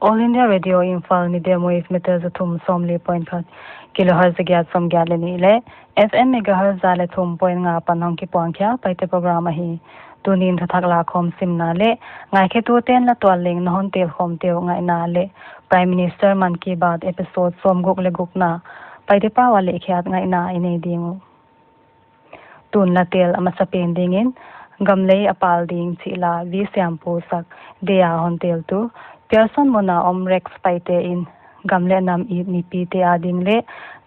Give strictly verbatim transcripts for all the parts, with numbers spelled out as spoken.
All India Radio Imphal, medium wave meter za thum sawmli point khat, kilohertz za giat sawmgiat leh nih leh F M megahertz za leh thum point nga apan hong kipuang khia Paite program ahi. Tuni'n thuthak lakhawm simna leh ngaikhetute'n la tual leng na hon telkhawmte uh ngaihna leh Prime Minister Mann Ki Baat episode sawmguk leh gukna Paite pau a lehkhiat ngaihna i nei ding uh. Tun la tel a masapen dingin, Gamlei a pal ding chih la V. Siampu sak dia hon teltu, Pearson mun a om Rex Paite in, gam leh nam it mipite ading leh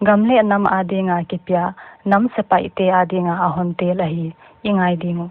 gam leh nam adinga kipia nam sepaihte adinga a hon tel ahi, i ngai ding uh.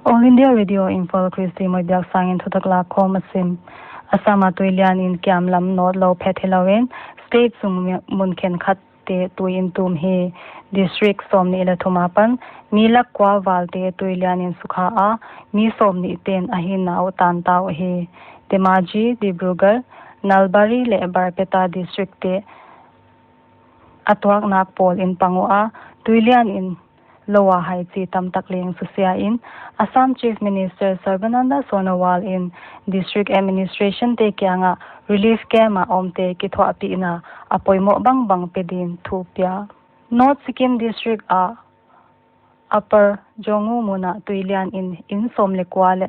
All India Radio Imphal, Christy Moibiak sangin thuthak lakhawm a sim. Assam a tuilian in kiamlam nawt lou phet hilou in, state sung mi-, mun khenkhat te tui in tum hi. District sawmnih leh thum apan mi lak kua val te tuilian in sukha a, mi sawmnih ten a hinna uh tan ta uhi. Dhemaji, Dibrugarh, Nalbari leh Barpeta district te a tuaknak pawl in pang ua, tuilian in lou a hai chi tamtak leng susia in, Assam Chief Minister Sarbananda Sonowal in district administration te kianga relief camp a omte kithuahpihna a poimoh bangbang pe din thu pia. North Sikkim district a Upper Jongu mun a tuilian in inn sawm leh kua leh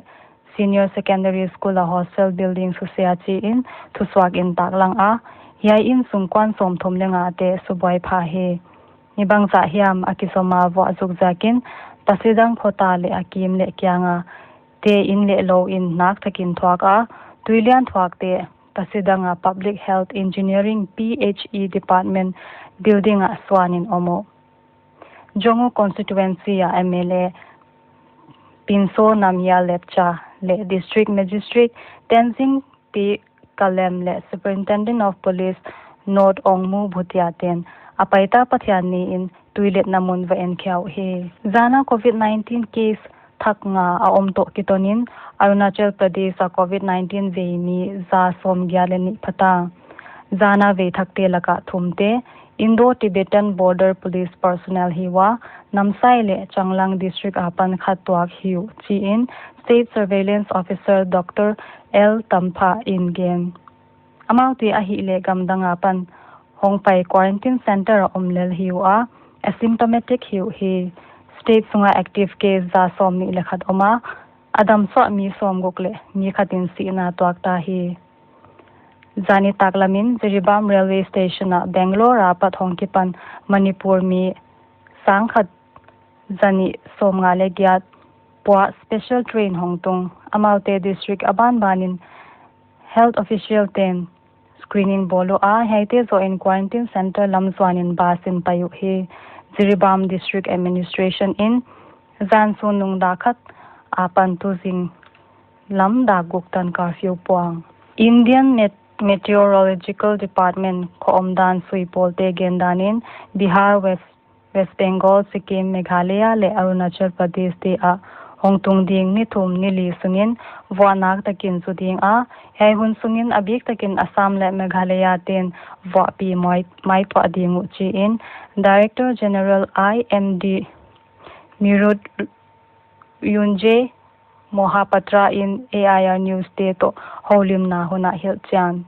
Senior Secondary School a hostel building susia chi in thusuak in taklang a, hiai inn sung kuan sawmthum leh nga te subuai pha hi. Ni bangzah hiam a kizom a vuah zuk ziakin, pasidang khota leh a kim leh kianga te inn leh lou in nak takin thuak a, tuilian thuak te pasidang a Public Health Engineering, P H E, Department building ah suan in om uh. Jongu constituency a M L A Pinso Namgyal Lepcha leh District Magistrate Tenzing P Kalem leh Superintendent of Police North Ongmu Bhutia ten a paita Pathian ni in tuiletna mun va en khia uhi. Zana covid nineteen case thak nga a om toh kiton in Arunachal Pradesh a covid nineteen vei mi za sawmgiat leh nih pha ta. Zana vei thakte laka thumte Indo-Tibetan Border Police personnel hi ua, Namsai leh Changlang District apan khat tuak hi uh, chi in State Surveillance Officer Doctor L Tampha in gen. Amaute ahihleh gamdang apan hongpai quarantine center a om lel hi ua, asymptomatic hi uh hi. State sunga active case za sawmnih leh khat om a, a damsuah mi sawmguk leh mi khat in sihna tuak ta hi. Zani taklamin Jiribam Railway Station ah Bangalore apat hong kipan Manipur mi sangkhat zanih sawmnga leh giat puah special train hong tung. Amaute district a banbanin health official ten screening bawl ua, hiaite zoh in quarantine center lam zuanin bus in pai uh hi. Jiribam District Administration in zan sun nung dak khat apan tuzing lam dak guk tan curfew puang. Indian Met- Meteorological Department kho omdan suipawlte gendanin Bihar, West West Bengal, Sikkim, Meghalaya leh Arunachal Pradesh te ah hong tung ding ni thum ni li sungin vuah nak takin zu ding a, hiai hun sungin a bik takin Assam leh Meghalaya ten vuahpi mai- maituah ding uh, chi in Director General I M D Mruthyunjay Mohapatra in A I R News te toh houlimna hun ah hilhchian.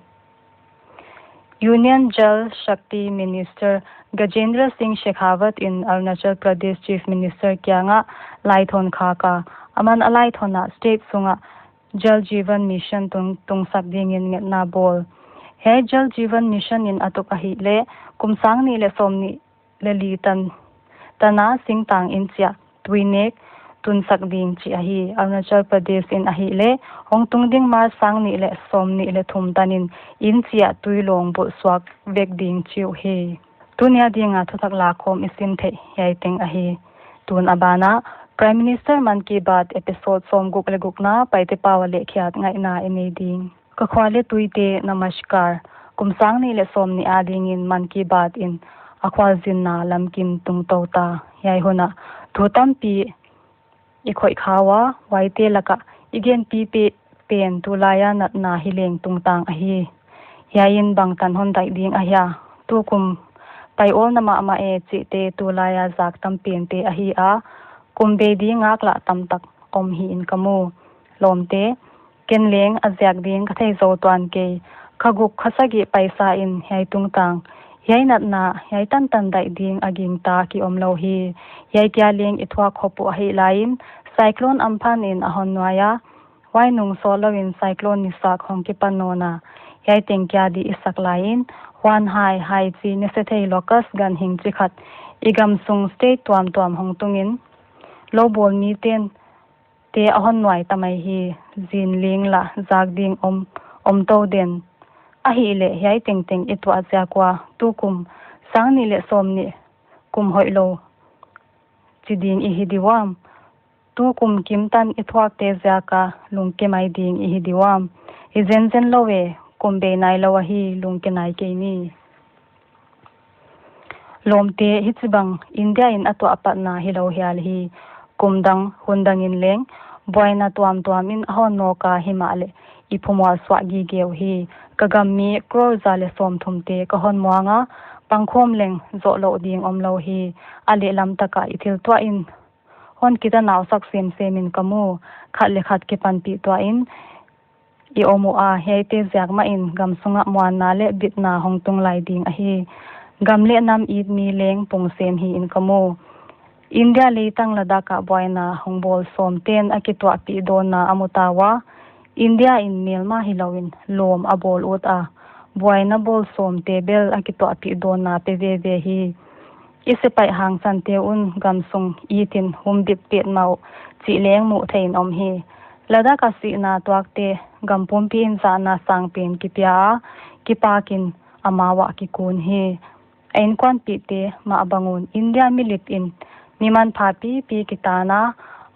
Union Jal Shakti Minister Gajendra Singh Shekhawat in Arunachal Pradesh Chief Minister kiangah laithon khak a, aman a laithon ah state sungah Jal Jeevan Mission tung- tungsak dingin ngetna bawl. Hiai Jal Jeevan Mission in a tuk ahihleh kum sang nih leh sawmnih leh li tan- tana singtang inchiah tuinek tunsak ding chih ahi. Arunachal Pradesh in ahihleh hong tung ding March sang nih leh sawmnih leh thum tanin inchiah tuilawng bulh suak vek ding chi uh hi. Tuni a dinga thuthak lakhawm i sim theih hiai teng ahi. Tun a banah Prime Minister Mann Ki Baat episode sawmguk leh gukna Paite pau a lehkhiat ngaihna i nei ding. Ka khua leh tuite, namaskar. Kum sang nih leh sawmnih adingin Mann Ki Baat in a khualzinna lamkim tungtou ta. Hiai hun ah thu tampi i khoih kha ua, huaite laka i genpipi pen tulai a natna hi leng tungtang ahi. Hiai in bangtan hon daih ding ahia, tukum pai awlna mahmah e chihte tulai a zak tam pente ahi a, kum bei ding ngaklah tamtak om hi in ka mu. Lawmte, ken leng a ziak ding ka thei zou tuan kei. Kha guk kha sagih paisa in hiai tungtang, hiai natna, hiai tantan daih ding a gingta ki omlou hi. Hiai kia leng i thuak khop uh ahi laiin, Cyclone Amphan in a hon nuai a, huai nung sawtlou in Cyclone Nisak hong kipan nawn a, hiai teng kia di i sak laiin, huan hai, hai chi, nise thei locust ganhing chi khat i gamsung state tuamtuam hong tungin, lou bawl miten te a hon nuai ta mai hi. Zin ling la zak ding om- omtou den. Ahihleh hiai tengteng i tuah ziak ua tukum sang nih leh sawmnih kum hoihlou chi ding i hi di uam? Tukum kimtan i thuakte ziaka lungke mai ding i hi di uam? Hi zenzen lou e, kum bei nailou ahi, lungke nai kei ni. Lawmte, hichibang India in a tuah patna hilou hial hi. Kum dang hun dangin leng buaina tuamtuam in a hon nawk a, himahleh i phumual suah gige uhi. Ka gam mi crore za leh sawmthumte ka hon muang a, pangkhawm leng zoh louh ding omlou hi. A lehlam taka i thil tuah in hon kitanausak semsem in ka mu. Khat leh khat kipanpih tuah in i om ua, hiaite ziak mahin gamsungah muanna leh bitna hong tung lai ding ahi. Gam leh nam it mi leng pung sem hi in ka mu. India leitang Ladakh ah buaina hong bawl sawmten a kituahpih dawnna a mu ta ua, India in melma hilouin lawm a bawl ut a, buaina bawl sawmte bel a kituahpih dawnna pe veve hi. I sepaih hangsante'n gamsung itin humbit petmah uh chih leng muh theihin om hi. Ladakh a sihna tuakte gam pumpi in zahna sangpen kipia a, kipakin amau ah kikun hi. A inkuanpihte mah bangun India milip in mi manpha pipi kitan a,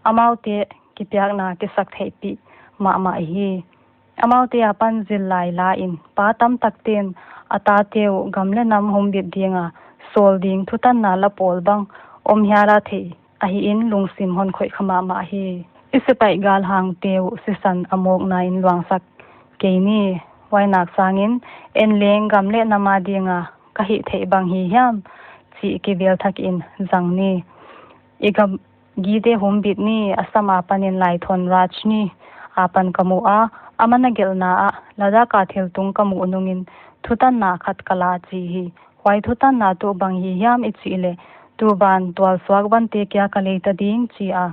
amaute kipiakna kisak theihpih mahmah hi. Amaute apan zillai la in pa tamtakte'n a tate uh gam leh nam humbit dinga sawl ding thutanna la pawl bang om hial a thei ahihin lungsim hon khoih kha mahmah hi. I sepaih galhangte uh sisan a mawkna in luangsak kei ni. Huai nak sangin, en leng gam leh nam a dinga ka hih theih bang hi hiam chih kivel thak in zang ni. I gam gite humbit ni, Assam apan in Laithon Raj ni apan ka mu a, aman a gelhna ah Ladakh a thiltung ka muh nungin thutanna khat ka la chi hi. Huai thutanna tuh bang hi hiam i chih leh, tuban tualsuak vante kia ka lei ta ding chi a,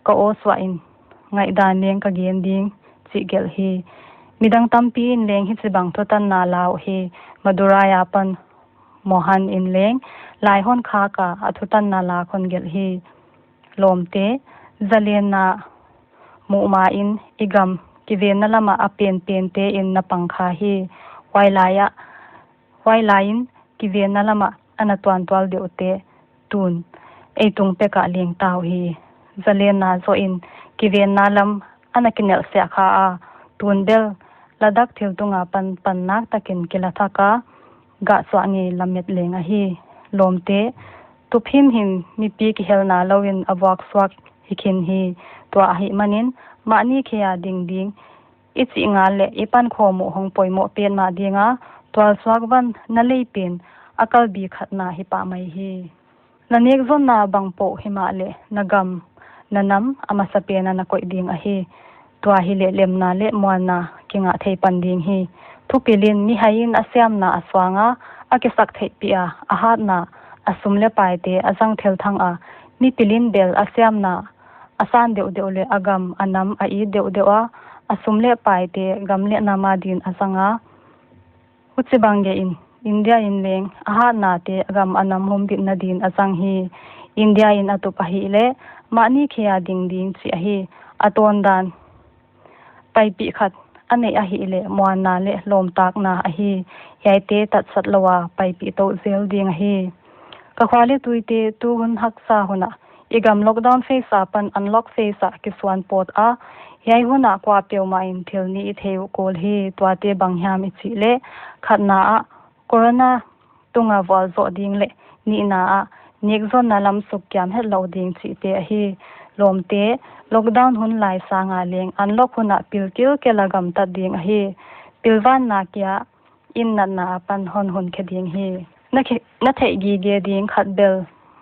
ka aw suah in ngaihdan leng ka gen ding chih gelh hi. Midang tampi in leng hichibang thutanna la uh hi. Madurai apan Mohan in leng Laihon khak a a thutanna la hon gelh hi. Lawmte, zalenna muh ma in i gam kivenna lam ah a penpente in na pang kha hi. Huai lai ah, huai lai in kivenna lam ah ana tuantual deuhte tun ei tung pek ah leng ta uhi. Zalenna zoh in kivenna lam ana kinelh siah kha a, tun bel Ladakh thiltung apan pannak takin kila thak a, gah suah ngei lamet leng ahi. Lawmte, tup himhim mipi kihelna lou in a vuak suak hi khin hi. Tua ahihmanin, mahni khei a ding ding i chih ngal leh i pankhawm uh hong poimoh petmah ding a, tualsuak van na lei pen a kalbi khat na hi pah mai hi. Na nekzonna bang poh himahleh na gam, na nam a masapen a na koih ding ahi. Tua hileh lemna leh muanna kingah thei pan ding hi. Thupil in mihai in a siamna a suang a, a kisaktheihpih a, a hatna, a sum leh paite a zang thelthang a, mipil in bel a siamna a san deuhdeuh leh a gam a nam a it deuhdeuh a, a sum leh paite gam leh nam a din a zang a, huchibang gei in India in leng a hatnate a gam a nam humbitna din a zang hi. India in a tup ahihleh mahni khei a ding ding chih ahi. A tawndan paipih khat a neih ahihleh muanna leh lawmtatna ahi. Hiaite tatsat lou a paipih tou zel ding ahi. Ka khua leh tuite, tu hun haksa hun ah i gam lockdown phase apan unlock phase ah kisuan pawt a, hiai hun ah kuapeuhmah in thil nih i thei uh kul hi. Tuate bang hiam i chih leh, khatna ah corona tung a vualzoh ding leh nihna ah nekzonna lam sukkiam hetlou ding chihte ahi. Lawmte, lockdown hun lai sang a leng unlock hun ah pil kilkel a gamtat ding ahi. Pilvanna kia in natna apan hon hun khe ding hi. Na khe-, na theih gige ding khat bel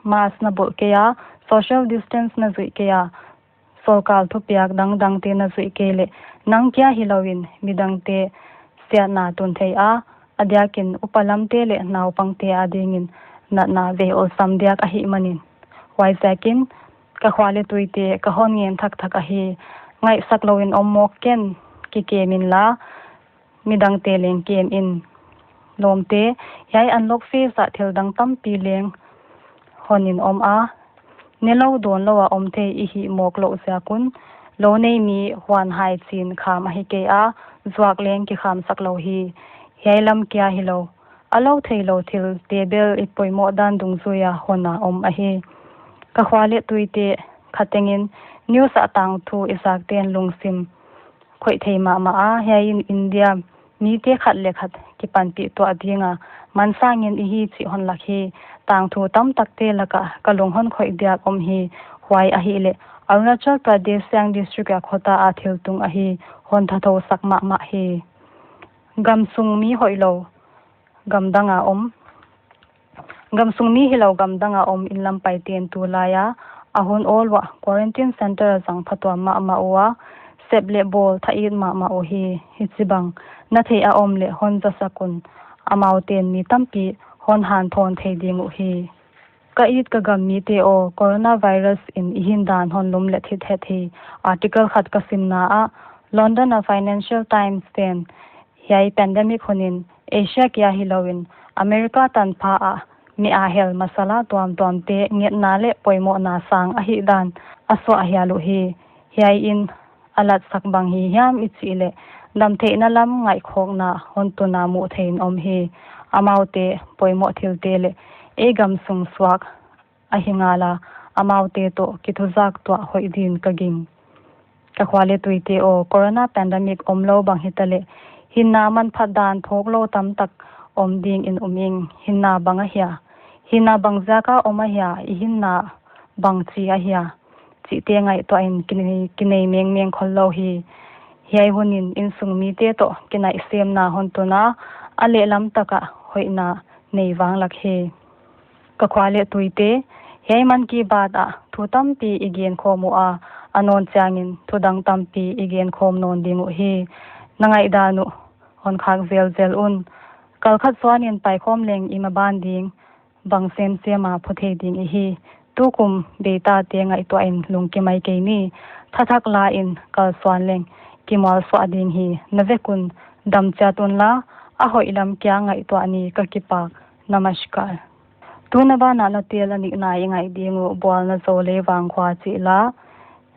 mask na bulh kei a, social distance na zuih kei a, sorkar thupiak dangdangte na zuih kei leh nang kia hilou in midangte siatna tun thei a, a diakin upa lamte leh naupangte a dingin natna vei olsam diak ahihmanin. Huaiziakin ka khua leh tuite, ka hon ngen thakthak ahi, ngaihsak lou in om mawk ken, kikem inla, midangte leng kem in. Lawmte, hiai unlock phase ah thil dang tampi leng hon in om a, nelou dawnlou a om thei i hih mawk louh ziak un, lou nei mi huan hai chin kham ahi kei a, zuak leng kikhamsak lou hi. Hiai lam kia hilou, a lou theilou thilte bel i poimoh dan dungzui a hon a om ahi. Ka khua leh tuite, khateng in news ah tangthu i zakte'n lungsim khoih thei mahmah a, hiai in India mite khat leh khat kipanpih tuah ding a, mansangin i hi chih hon lak hi. Tangthu tamtakte lak ah ka lung hon khoih diak om hi. Huai ahihleh Arunachal Pradesh Siang District a khota a thiltung ahi, hon thathou sak mahmah hi. Gamsung mi hoihlou gamdang a om. Gamsung mi hilou gamdang a om inn lam paite'n tulai a, a hun awl uah quarantine center a zang phatuam mahmah ua, sep leh bawl tha it mahmah uhi. Hichibang na theih a om leh hon zasak un, amaute'n mi tampi hon hanthawn thei ding uhi. Ka it ka gam mite aw, coronavirus in i hindan hon lumlet hithet hi. Article khat ka simna ah, London a Financial Times te'n hiai pandemic hun in Asia kia hilou in America tanpha ah mi a hel masala tuamtuamte ngetna leh poimohna sang ahihdan a suah hial uhi. Hiai in a latsak bang hi hiam i chih leh, damtheihna lam ngaihkhawkna hon tun a muh theih in om hi. Amaute poimoh thilte leh ei gamsung suak ahi ngal a, amaute toh kithuzak tuah hoih din ka ging. Ka khua leh tuite aw, corona pandemic omlou bang hitaleh, hinna manphat dan phawklou tamtak om dingin um ing. Hinna bang ahia? Hinna bang ziak a om ahia? I hinna bangchi ahia? Chihte ngaihtuah in kinei, kinei mengmeng khollou hi. Hiai hun in innsung mite toh kinaihsiamna hon tun a, a lehlam tak ah hoihna nei vanglak hi. Ka khua leh tuite, hiai Mann Ki Baat ah thu tampi i gen khawm ua, a nawn chiangin thudang tampi i gen khawm nawn ding uhi. Na ngaihdan uh hon khak zelzel un. Kal khat suan in paikhawm leng i maban ding, bang semsem a phu thei ding i hi. Tukum beitate ngaihtuah in lungkim mai kei ni. Thathak la in kalsuan leng kimualsuah ding hi. Na vek un dam chiat unla, a hoih lam kia ngaihtuah ni. Ka kipak. Namaskar. Tun a ban ah na tel a nihna i ngaih ding uh, Bualna Zou Leivang Khua chih la,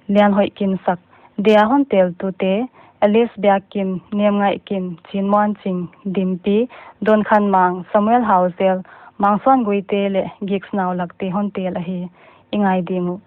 Lianhoihkim sak. Dia hon teltute, Alice Biakkim, Nemngaihkim, Chinmuanching, Dimpi, Donkhanmang, Samuel Hauzel, Mangsuan Guite leh Giks Naulakte hon tel ahi. I ngai ding uh.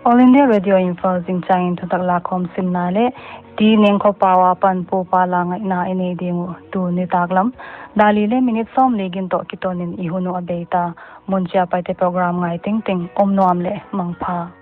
All India Radio Imphal, zingchiang in thutak lakhawm simna leh T. Nengkhopau apan Pupa la ngaihna i nei ding uh. Tuni nitaklam dak li leh minute sawmli gin toh kiton in i hun uh a bei ta. Mun chiapaite program ngai tengteng om nuam leh mangpha.